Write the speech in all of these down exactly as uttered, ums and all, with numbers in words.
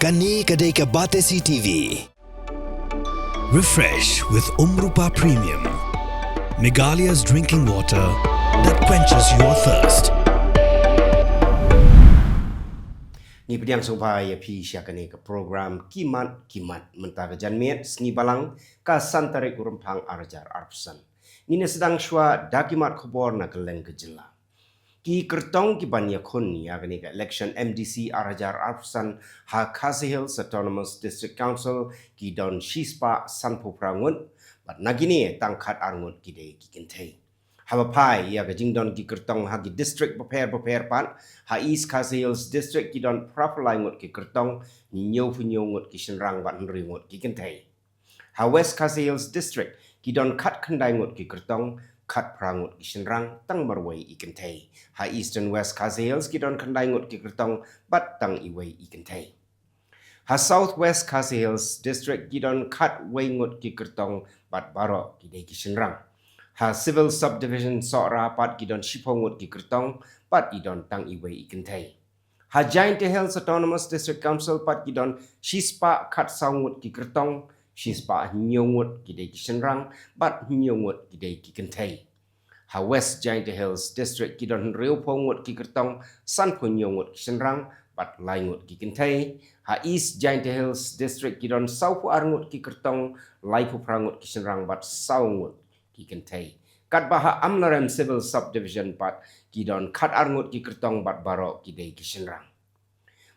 Kane ka dei ka Batesi T V. Refresh with Umrupa Premium, Meghalaya's drinking water that quenches your thirst. Ngi pdiang sngewbha ïa phi sha kane ka program Ki Mat Ki Mat mynta ka janmiet Sngi Balang, ka san tarik u Rymphang ar hajar arphew san. Ngin ïa sdang shuwa da ki mat khubor na kylleng ka jylla. Ki kyrtong ki ban ïakhun ïa kane ka election M D C ar hajar arphew san ha Khasi Hills Autonomous District Council ki don shispah sanphew phra ngut, bad na kine tang khatar ngut ki dei ki kynthei. Haba phai ïa ka jingdon ki kyrtong ha ki district bapher bapher pat, ha East Khasi Hills District ki don phraphew lai ngut ki kyrtong, hynñiewphew hynñiew ngut ki shynrang bad hynriew ngut ki kynthei. Ha West Khasi Hills District ki don khatkhyndai ngut ki kyrtong, khatphra ngut ki shynrang, tang marwei i kynthei. Ha Eastern West Khasi Hills ki don khyndai ngut ki kyrtong bad tang iwei i kynthei. Ha South West Khasi Hills District ki don khatwei ngut ki kyrtong bad baroh ki dei ki shynrang. Ha Civil Subdivision Sohra pat ki don shiphew ngut ki kyrtong bad i don tang iwei i kynthei. Ha Jaintia Hills Autonomous District Council pat ki don shispah khatsaw ngut ki kyrtong, shispah hynñiew ngut ki dei ki shynrang bad hynñiew ngut ki dei ki kynthei. Ha West Jaintia Hills District ki don hynriewphew ngut ki kyrtong, sanphew hynñiew ngut ki shynrang bad lai ngut ki kynthei. Ha East Jaintia Hills District ki don sawphew ar ngut ki kyrtong, laiphew phra ngut ki shynrang bad saw ngut ki kynthei. Katba ha Amlarem Civil Subdivision pat ki don khatar ngut ki kyrtong bad baroh ki dei ki shynrang.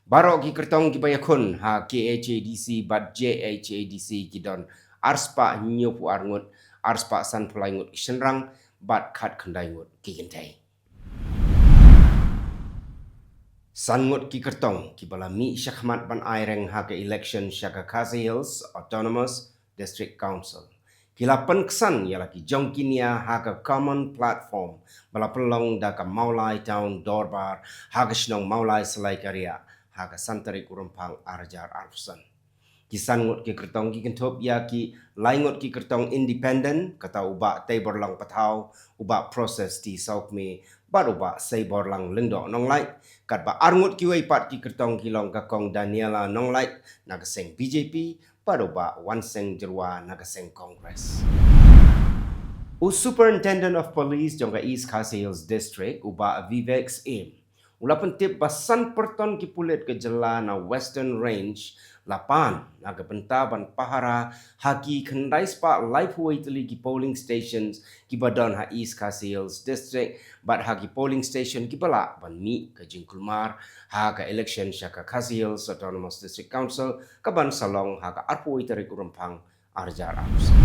Baroh ki kyrtong kiba ïakhun ha K H A D C bad J H A D C ki don arspah hynñiewphew ar ngut, arspah sanphew lai ngut ki shynrang bad khatkhyndai ngut ki kynthei. San ngut ki kyrtong kiba la mih shakhmat ban aireng ha ka election sha ka Khasi Hills Autonomous District Council ki la pynksan ïa la ki jong ki nia ha ka common platform ba la pynlong da ka Mawlai Town Dorbar ha ka shnong Mawlai Salai Kariah ha ka san tarik u Rymphang ar hajar arphew san. Ki san ngut ki kyrtong ki kynthup ïa ki lai ngut ki kyrtong independent, kata u Bah Teiborlang Pathaw, u Bah Process T Sawkmie bad u Bah Seiborlang Lyngdoh Nonglait, katba ar ngut kiwei pat ki kyrtong ki long ka Kong Daniela Nonglait na ka seng B J P bad u Bah Wanseng Jyrwa na ka seng Congress. U Superintendent of Police jong ka East Khasi Hills District, u Bah Vivek Syiem, u la pyntip ba san pyrton ki pulit ka jylla na Western Range la pan na ka bynta ban pahara ha ki khyndai spah laiphew wei tylli ki polling stations kiba don ha East Khasi Hills District bad ha ki polling station kiba lah ban mih ka jingkulmar ha ka election sha ka Khasi Hills Autonomous District Council ka ban sa long ha ka arphew wei tarik u Rymphang ar hajar arphew san.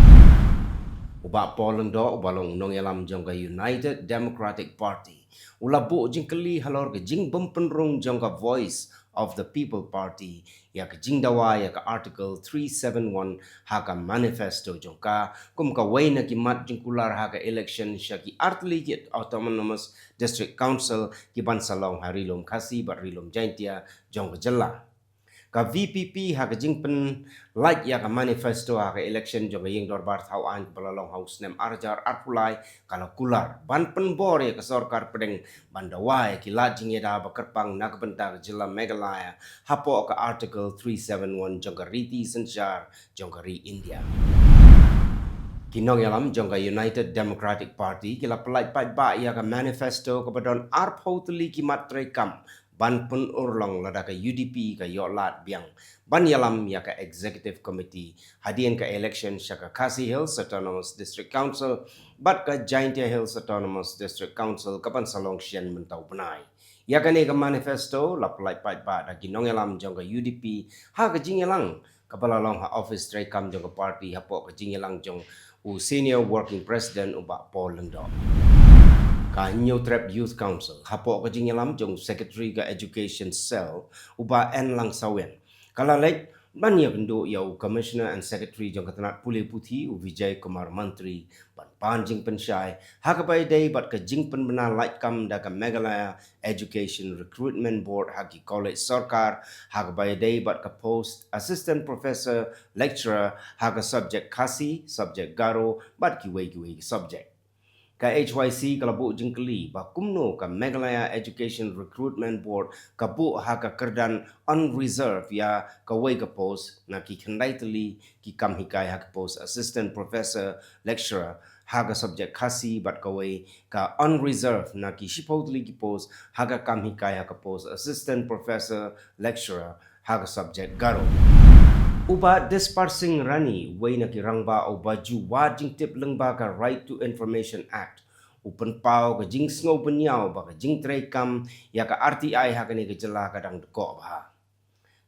U Bah Paul Lyngdoh, uba long u nongïalam jong ka United Democratic Party, u la buh jingkylli halor ka jingbym pynrung jong ka Voice of the People Party ïa ka jingdawa ïa ka Article three seven one ha ka manifesto jong ka, kum kawei na ki mat jingkular ha ka election sha ki artylli ki Autonomous District Council ki ban sa long ha Ri Lum Khasi bad Ri Lum Jaintia jong ka jylla. Ka V P P ha ka jingpynlait ïa ka manifesto ha ka election jong ka Ïing Dorbar Thaw Aiñ kaba la long ha u snem ar hajar arphew lai, ka la kular ban pynbor ïa ka sorkar pdeng ban dawa ïa ki lad jingïada ba kyrpang na ka bynta ka jylla Meghalaya hapoh ka Article three seven one jong ka riti synshar jong ka ri India. Ki nongïalam jong ka United Democratic Party ki la pynlait paidbah ïa ka manifesto kaba don arphew tylli ki mat treikam ban pynurlong lada ka U D P ka ïoh lad biang ban ïalam ïa ka Executive Committee hadien ka election sha ka Khasi Hills Autonomous District Council bad ka Jaintia Hills Autonomous District Council ka ban sa long shen mynta u bnai. Ïa kane ka manifesto la pynlait paidbah da ki nongïalam jong ka U D P ha ka jingïalang kaba la long ha office treikam jong ka party hapoh ka jingïalang jong u Senior Working President u Bah Paul Lyngdoh. Ka Hynñiewtrep Youth Council hapoh ka jingïalam jong u Secretary ka Education Cell u Bah N Langsawen, ka la leit ban ïakynduh ïa u Commissioner and Secretary jong ka tnat pule puthi u Vijay Kumar Mantri ban pan jingpynshai ha kaba ïadei bad ka jingpynbna laitkam da ka Meghalaya Education Recruitment Board ha ki college sorkar ha kaba ïadei bad ka post Assistant Professor Lecturer ha ka subject Khasi, subject Garo bad kiwei kiwei ki subject. Ka H Y C ka la buh jingkylli ba kumno ka Meghalaya Education Recruitment Board ka buh ha ka kyrdan unreserved ïa kawei ka post na ki khyndai tylli ki kam hikai ha ka post Assistant Professor Lecturer ha ka subject Khasi bad kawei ka unreserved na ki shiphew tylli ki post ha ka kam hikai ha ka post Assistant Professor Lecturer ha ka subject Garo. U Bah Dispar Singh Rani, uwei na ki rangbah uba ju wad jingtip lyngba ka Right to Information Act, u pynpaw ka jingsngew bynñiaw ba ka jingtreikam ïa ka R T I ha kane ka jylla ka dang dkoh bha.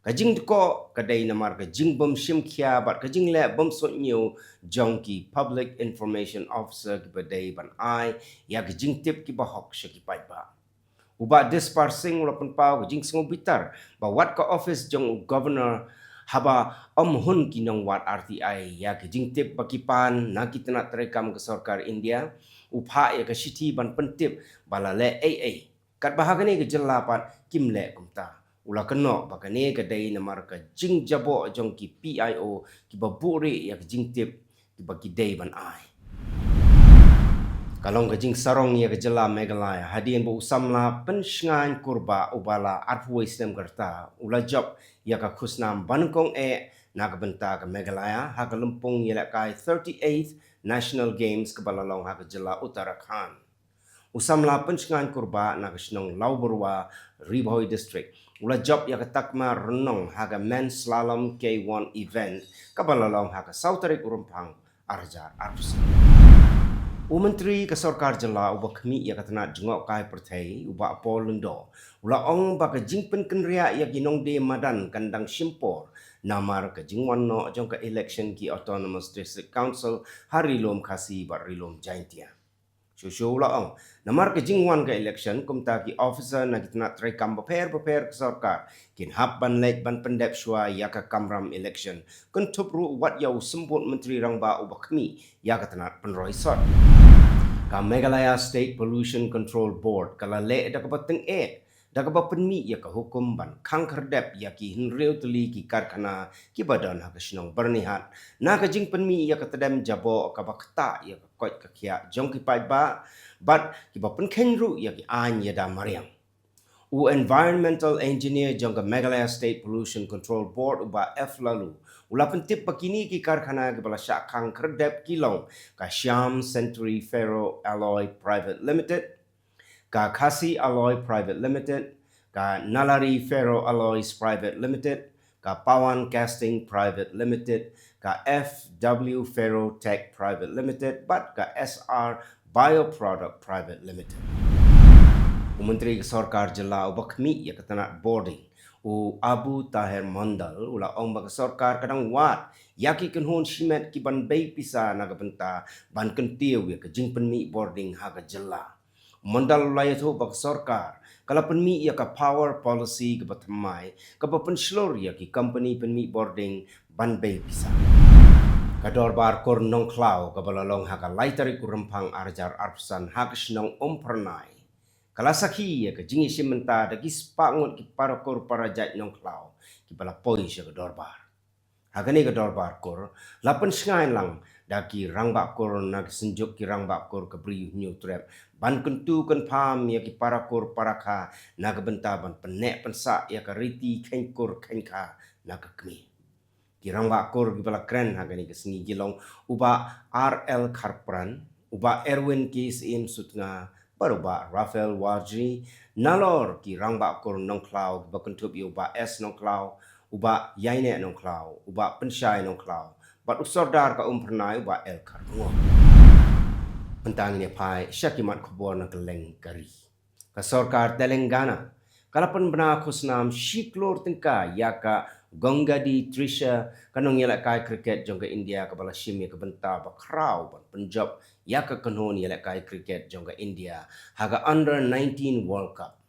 Ka jingdkoh ka dei namar ka jingbym shim khia bad ka jingleh bym suidñiew jong ki Public Information Officer kiba dei ban ai ïa ka jingtip kiba hok sha ki paidbah. U Bah Dispar Singh u la pynpaw ka jingsngew bitar ba wat ka office jong u Governor haba ym hun ki nongwad R T I ïa ka jingtip ba ki pan na ki tnat treikam ka sorkar India, u phah ïa ka shithi ban pyntip ba la leh ei ei. Katba ha kane ka jylla pat kim leh kumta. U la kynnoh ba kane ka dei namar ka jingjaboh jong ki P I O kiba buhrieh ïa ka jingtip kiba ki dei ban ai. Ka long ka jingsarong ïa ka jylla Meghalaya hadien ba u samla Pynshngaiñ Kurbah uba la arphew wei snem ka rta u la jop ïa ka khusnam ba nyngkong eh na ka bynta ka Meghalaya ha ka lympung ïalehkai thirty-eighth National Games kaba la long ha ka jylla Uttarakhand. U samla Pynshngaiñ Kurbah na ka shnong Lawbyrwa, Ri Bhoi District, u la jop ïa ka takma rnong ha ka Men's Slalom K one event kaba la long ha ka saw tarik u Rymphang ar hajar arphew san. U Myntri ka Sorkar Jylla uba khmih ïa ka tnat jngohkai pyrthei, u Bah Paul Lyngdoh, u la ong ba ka jingpynkynriah ïa ki nongdie madan kan dang shim por namar ka jingwan noh jong ka election ki Autonomous District Council ha Ri Lum Khasi bad Ri Lum Jaintia. Shuh shuh u la ong, namar ka jingwan ka election, kumta ki officer na ki tnat treikam bapher bapher ka sorkar kin hap ban leit ban pyndep shuwa ïa ka kamram election, kynthup ruh wat ïa u symbud Myntri Rangbah uba khmih ïa ka tnat pynroi sor. Ka Meghalaya State Pollution Control Board ka la leh da kaba tyngeh da kaba pynmih ïa ka hukum ban khang khyrdep ïa ki hynriew tylli ki karkhana kiba don ha ka shnong Byrnihat na ka jingpynmih ïa ka tdem jaboh kaba ktah ïa ka koit ka khiah jong ki paidbah bad kiba pynkheiñ ruh ïa ki aiñ ïada mariang. U Environmental Engineer jong ka Meghalaya State Pollution Control Board, u Bah F Laloo, u la pyntip ba kine ki karkhana kiba la shah khang khyrdep ki long ka Shyam Century Ferro Alloy Private Limited, ka Khasi Alloy Private Limited, ka Nalari Ferro Alloys Private Limited, ka Pawan Casting Private Limited, ka F W Ferro Tech Private Limited bad ka S R Bioproduct Private Limited. U Myntri ka Sorkar Jylla uba khmih ïa ka tnat bording, u Abu Taher Mondal, u la ong ba ka sorkar ka dang wad ïa ki kynhun shimet kiban bei pisa na ka bynta ban kyntiew ïa ka jingpynmih bording ha ka jylla. Mondal u la ïathuh ba ka sorkar ka la pynmih ïa ka power policy kaba thymmai kaba pynshlur ïa ki kompani pynmih bording ban bei pisa. Ka Dorbar Kur Nongkhlaw kaba la long ha ka lai tarik u Rymphang ar hajar arphew san ha ka shnong Umphyrnai ka la sakhi ïa ka jingïashim bynta da ki spah ngut ki para kur para jait Nongkhlaw kiba la poi sha ka dorbar. Ha kane ka Dorbar Kur la pynshngaiñ lang da ki rangbah kur na ka Synjuk ki Rangbah Kur ka Bri U Hynñiewtrep ban kyntu kynpham ïa ki para kur para kha na ka bynta ban pynneh pynsah ïa ka riti kheiñ kur kheiñ kha na ka kmie. Ki rangbah kur kiba la kren ha kane ka sngi ki long u Bah R L Kharpran, u Bah Erwin K Syiem Sutnga bad u Bah Raphael Warjri, nalor ki rangbah kur Nongkhlaw kiba kynthup ïa u Bah S Nongkhlaw, u Bah Ïaineh Nongkhlaw, u Bah Pynshai Nongkhlaw bad u Sordar ka Umphyrnai, u Bah L Kharkongor. Mynta ngin ïa phai sha ki mat khubor na kylleng ka ri. Ka sorkar Telangana ka la pynbna khusnam shi klur tyngka ïa ka Gongadi Trisha, ka nongïalehkai cricket jong ka India kaba la shim ïa ka bynta ba khraw ban pynjop ïa ka kynhun ïalehkai cricket jong ka India ha ka Under nineteen World Cup.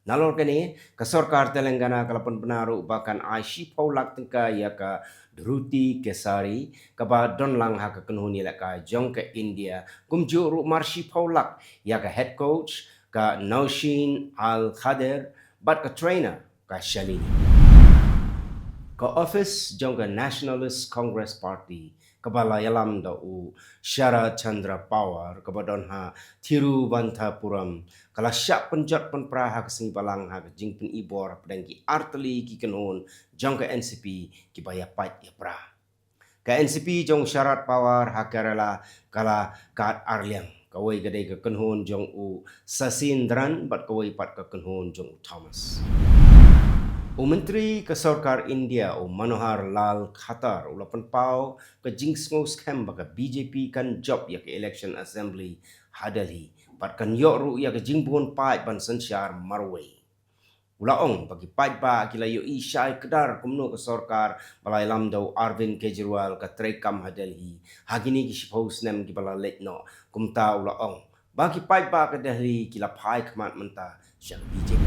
Nalor kane, ka sorkar Telangana ka la pynbna ruh ba kan ai shiphew lak tyngka ïa ka Dhruti Kesari kaba don lang ha ka kynhun ïalehkai jong ka India, kumjuh ruh mar shiphew lak ïa ka head coach, ka Nausheen Al Khader bad ka trainer, ka Shalini. Ka office jong ka Nationalist Congress Party kaba la ïalam da u Sharad Chandra Pawar kaba don ha Thiruvananthapuram ka la shah pynjot pynpra ha ka sngi Balang ha ka jingpynibor hapdeng ki artylli ki kynhun jong ka N C P kiba ïapait ïapra. Ka N C P jong Sharad Pawar ha Kerala ka la kat arliang. Kawei ka dei ka kynhun jong u Sasindran bad kawei pat ka kynhun jong u Thomas. U Myntri ka Sorkar India u Manohar Lal Khattar u la pynpaw ka jingsngew skhem ba ka B J P kan jop ïa ka election assembly ha Delhi bad kan ïoh ruh ïa ka jingbun paid ban synshar marwei. U la ong ba ki paidbah ki la ïohi shai kdar kumno ka sorkar ba la ïalam da u Arvind Kejriwal ka treikam ha Delhi ha kine ki shiphew snem kiba la leit noh. Kumta u la ong ba ki paidbah ka Delhi ki la phai khmat mynta sha ka B J P.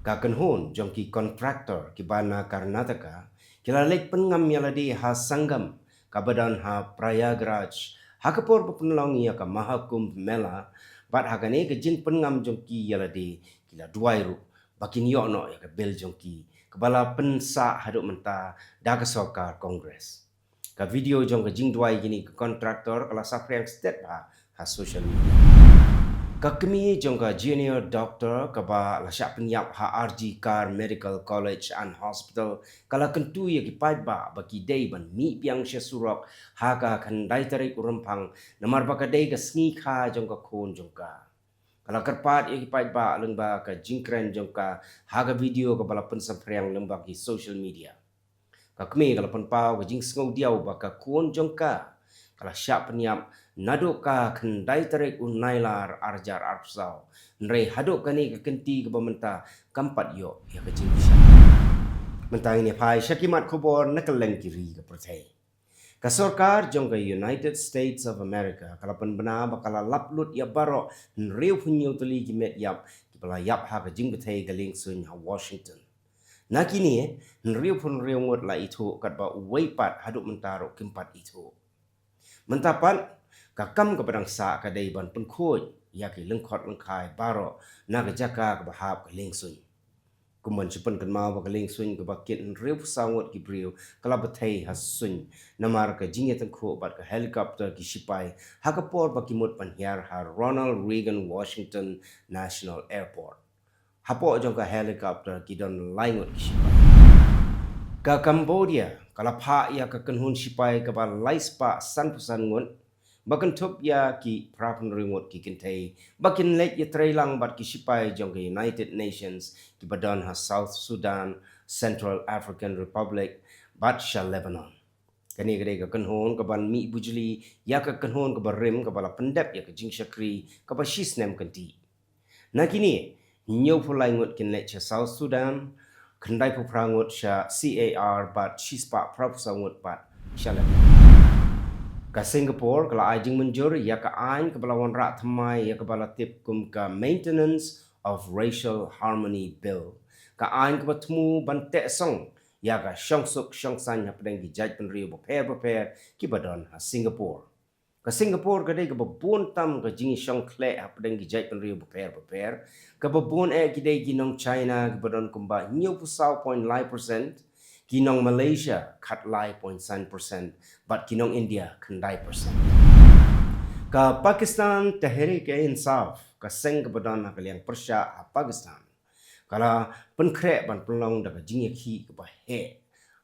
Ka kynhun jong ki contractor kiba na Karnataka ki la leit pynngam ïa lade ha Sangam kaba don ha Prayagraj ha ka por ba pynlong ïa ka Mahakumbh Mela bad ha kane ka jingpynngam jong ki ïa lade ki la duwai ruh ba kin ïoh noh ïa ka bill jong ki kaba la pynsah haduh mynta da ka sorkar Congress. Ka video jong ka jingduwai kine ki contractor ka la saphriang stet bha ha social media. Ka kmie jong ka junior doctor kaba la shah pynïap ha R G Kar Medical College and Hospital ka la kyntu ïa ki paidbah ba ki dei ban mih biang sha surok ha ka khyndai tarik u Rymphang namar ba ka dei ka sngi kha jong ka khun jong ka. Ka la kyrpad ïa ki paidbah lyngba ka jingkren jong ka ha ka video kaba la pynsaphriang lyngba ki social media. Ka kmie ka la pynpaw ka jingsngewdiaw ba ka khun jong ka ka la shah pynïap naduh ka khyndai tarik u Nailar ar hajar arphew saw. Hynrei haduh kane ka kynti kaba mynta kam pat ïoh ïa ka jingkyrshan. Mynta ngin ïa phai sha ki mat khubor na kylleng ki ri ka pyrthei. Ka sorkar jong ka United States of America ka la pynbna ba ka la lap lut ïa baroh hynriewphew hynñiew tylli ki met ïap kiba la ïap ha ka jingbthei ka liengsuiñ ha Washington. Na kine, hynriewphew hynriew ngut la ithuh katba uwei pat haduh mynta ruh kim pat ithuh. Mynta pat ka kam kaba dang sah ka dei ban pynkhuid ïa ki lyngkhot lyngkhai baroh na ka jaka kaba hap ka liengsuiñ. Kum ban shu pynkynmaw ba ka liengsuiñ kaba kit hynriewphew saw ngut ki briew ka la bthei ha suiñ namar ka jingïatyngkhuh bad ka helicopter ki sipai ha ka por ba ki mut ban hiar ha Ronald Reagan Washington National Airport. Hapoh jong ka helicopter ki don lai ngut ki sipai. Ka Cambodia ka la phah ïa ka kynhun sipai kaba lai spah sanphew san ngut ba kynthup ïa ki phraphew hynriew ngut ki kynthei ba kin leit ïatreilang bad ki sipai jong ka United Nations kiba don ha South Sudan, Central African Republic bad sha Lebanon. Kane ka dei ka kynhun kaban mih bujli ïa ka kynhun kaba rim kaba la pyndep ïa ka jingshakri kaba shi snem kynti. Na kine, hynñiewphew lai ngut kin leit sha South Sudan, khyndaiphew phra ngut sha C A R bad shispah phraphew saw ngut pat sha Lebanon. Ka Singapore ka la ai jingmynjur ïa ka aiñ kaba la wanrah thymmai ïa kaba la tip kum ka Maintenance of Racial Harmony Bill, ka aiñ kaba thmu ban teh song ïa ka shongsuk shongsaiñ hapdeng ki jaitbynriew bapher bapher kiba don ha Singapore. Ka Singapore ka dei kaba bun tam ka jingïashongkhleh hapdeng ki jaitbynriew bapher bapher, kaba bun eh ki dei ki nong China kiba don kumba hynñiewphew saw point lai percent, ki nong Malaysia khatlai point san percent bad ki nong India khyndai percent. Ka Pakistan Tehreek-e-Insaf, ka seng kaba don ha ka liang pyrshah ha Pakistan, ka la pynkhreh ban pynlong da ka jingïakhih kaba heh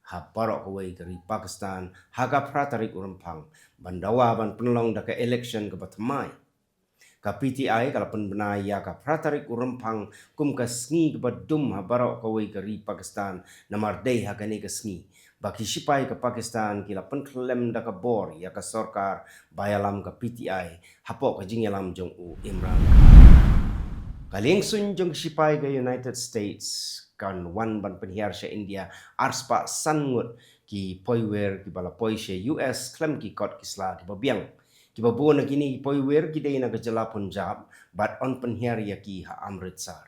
ha baroh kawei ka ri Pakistan ha ka phra tarik u Rymphang ban dawa ban pynlong da ka election kaba thymmai. Ka P T I ka la pynbna ïa ka phra tarik u Rymphang kum ka sngi kaba dum ha baroh kawei ka ri Pakistan namar dei ha kane ka sngi ba ki sipai ka Pakistan ki la pynkhyllem da ka bor ïa ka sorkar ba ïalam ka P T I hapoh ka jingïalam jong u Imran Khan. Ka liengsuiñ jong ka sipai ka United States kan wan ban pynhiar sha India arspah san ngut ki poiwir kiba la poi sha U S khlem ki kot ki sla kiba biang. Kiba bun na kine ki poiwir ki dei na ka jylla Punjab bad yn pynhiar ïa ki ha Amritsar.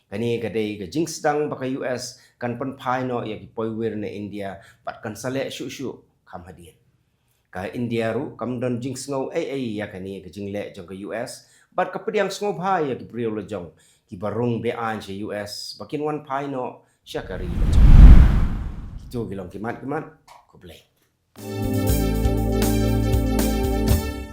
Kane ka dei ka jingsdang ba ka U S kan pynphai noh ïa ki poiwir na India bad kan sa leh shuh shuh kham hadien. Ka India ruh kam don jingsngew ei ei ïa kane ka jingleh jong ka U S bad ka pdiang sngewbha ïa ki briew la jong kiba rung be-aiñ sha U S ba kin wan phai noh sha ka ri la jong. Kito ki long ki mat ki mat. Khublei.